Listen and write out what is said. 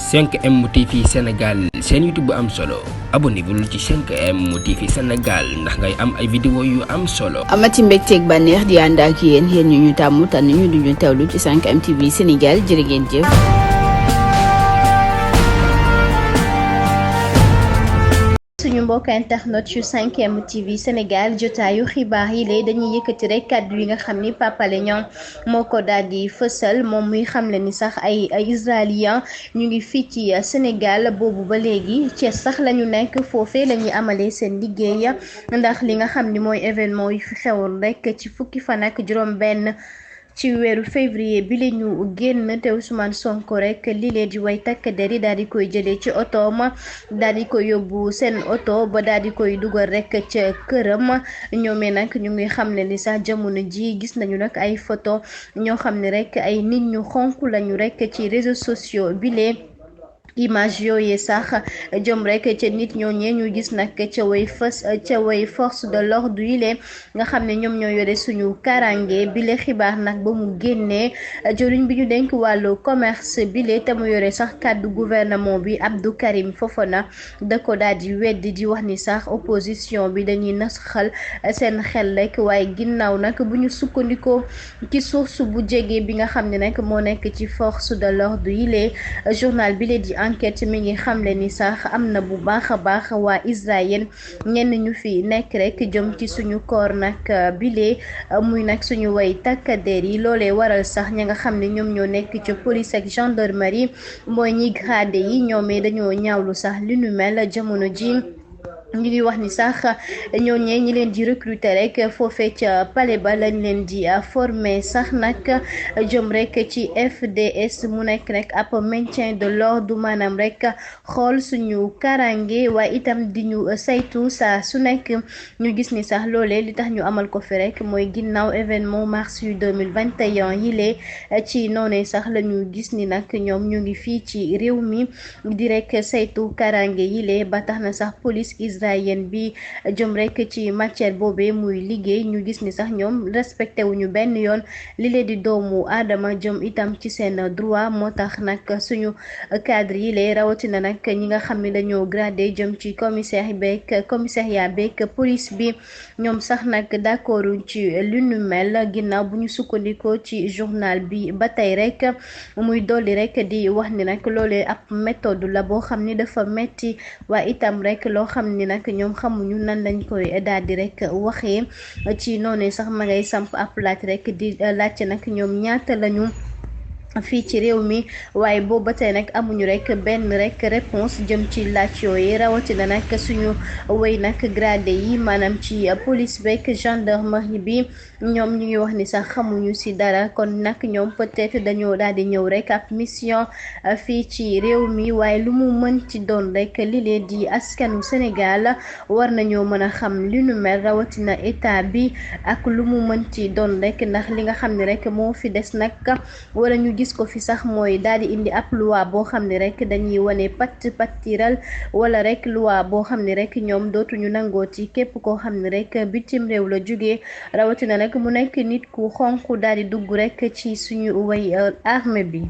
5M TV Sénégal seen YouTube bu am solo abonnez-vous ci 5M TV Sénégal ndax ngay am ay vidéo yu am solo. amati mbégteeg bànneex di ànd ak yéen ñu ñu tàmm tànn ñu duñu teewlu ci 5M TV Sénégal jërë ngeen jëf. suñu mbokk internet yu 5M TV Sénégal jotaayu xibaar yi lay dañuy yëkkati rek kàddu yi nga xam ni Pape Alé Niang moo ko daal di fësal moom muy xamle ni sax ay israélien ñu ngi fii ci Sénégal boobu ba léegi Thiès sax la ñu nekk foofee la ñuy amalee seen liggéey ndax li nga xam ni mooy événement yu fi xewoon rek ci fukki fan ak juróom-benn. ci weeru février bi la ñu génn te Ousmane Sonko rek li lee di way takk der yi daal di koy jëlee ci otoom daal di koy yóbbu seen oto ba daal di koy dugal rek ca këram ñoomee nag ñu ngi xam ne ni sax jamono ji gis nañu nag ay photo ñoo xam ne rek ay nit ñu xonk lañu rek ci réseaux sociaux bi lee image yooyee sax jëm rek ca nit ñooñee ñu gis nag ca way force de l'ordre yi lee nga xam ne ñoom ñoo yore suñu karange bile xibaar nag ba mu génnee jëriñ bi ñu denk wàllu commerce bile te mu yore sax kàddu gouvernement bi Abdou Karim Fofana da ko daal di weddi di wax ni sax opposition bi dañuy nasaxal seen xel rek waaye ginnaaw nag bu ñu sukkandikoo ci source bu jege bi nga xam ne nag moo nekk ci force de l'ordre yi lee journal bile di enquête mi ngi xamle ni sax am na bu baax a baax waa Israël ñenn ñu fi nekk rek jëm ci suñu koor nag bile muy nag suñu way takkadeer yi loolee waral sax ña nga xam ne ñoom ñoo nekk ci police ak gendarmerie mooy ñi gradé yi ñoomee dañoo ñaawlu sax li nu mel jamono ji ñu ngi wax ni sax ñooñee ñi leen di recruter rek foofee ca palais ba lañ leen di former sax nag jëm rek ci FDS mu nekk rek ab maintien de l'ordre maanaam rek xool suñu karange waaye itam di ñu saytu saa su nekk ñu gis ni sax loolee li tax ñu amal ko fi rek mooy ginnaaw événement mars yu 2021 yi lee ci noonee sax la ñu gis ni nag ñoom ñu ngi fii ci réew mi di rek saytu karange yi lee ba tax na sax police israélienne bi jëm rek ci matière boobee muy liggéey ñu gis ni sax ñoom respecté wuñu benn yoon li leen di doomu aadama jëm itam ci seen droit moo tax nag suñu cadre yi lay rawatina nag ñi nga xam ne dañoo gradé jëm ci commissariat beeg police bi ñoom sax nag d'accord ci lu nu mel ginnaaw bu ñu sukkandikoo ci journal bi ba tey rek muy dolli rek di wax ni nag loolee ab méthode la boo xam ni dafa metti waaye itam rek loo xam ni nag ñoom xamuñu nan lañ koy daal di rek waxee ci noonu sax ma ngay samp ab laaj rek di laajte nag ñoom ñaata lañu fii ci réew mi waaye boobu ba tey nag amuñu rek benn rek réponse jëm ci laaj yooyu rawatina nag suñu wéy nag gradé yi maanaam ci police beeg gendarmerie bi ñoom ñu ngi wax ni sax xamuñu ci dara kon nag ñoom peut-être dañoo daal di ñëw rek ab mission fii ci réew mi waaye lu mu mën ci doon rek li leen di askanu Sénégal war nañoo mën a xam li nu mel rawatina état bi ak lu mu mën ci doon rek ndax li nga xam ne rek moo fi des nag wala ñu gis ko fi sax mooy daal di indi ab loi boo xam ne rek dañuy wane pattiral wala rek loi boo xam ne rek ñoom dootuñu nangooti képp koo xam ne rek bitim réew la jógee rawatina nag mu nekk nit ku xonq daal di dugg rek ci suñu way armée bi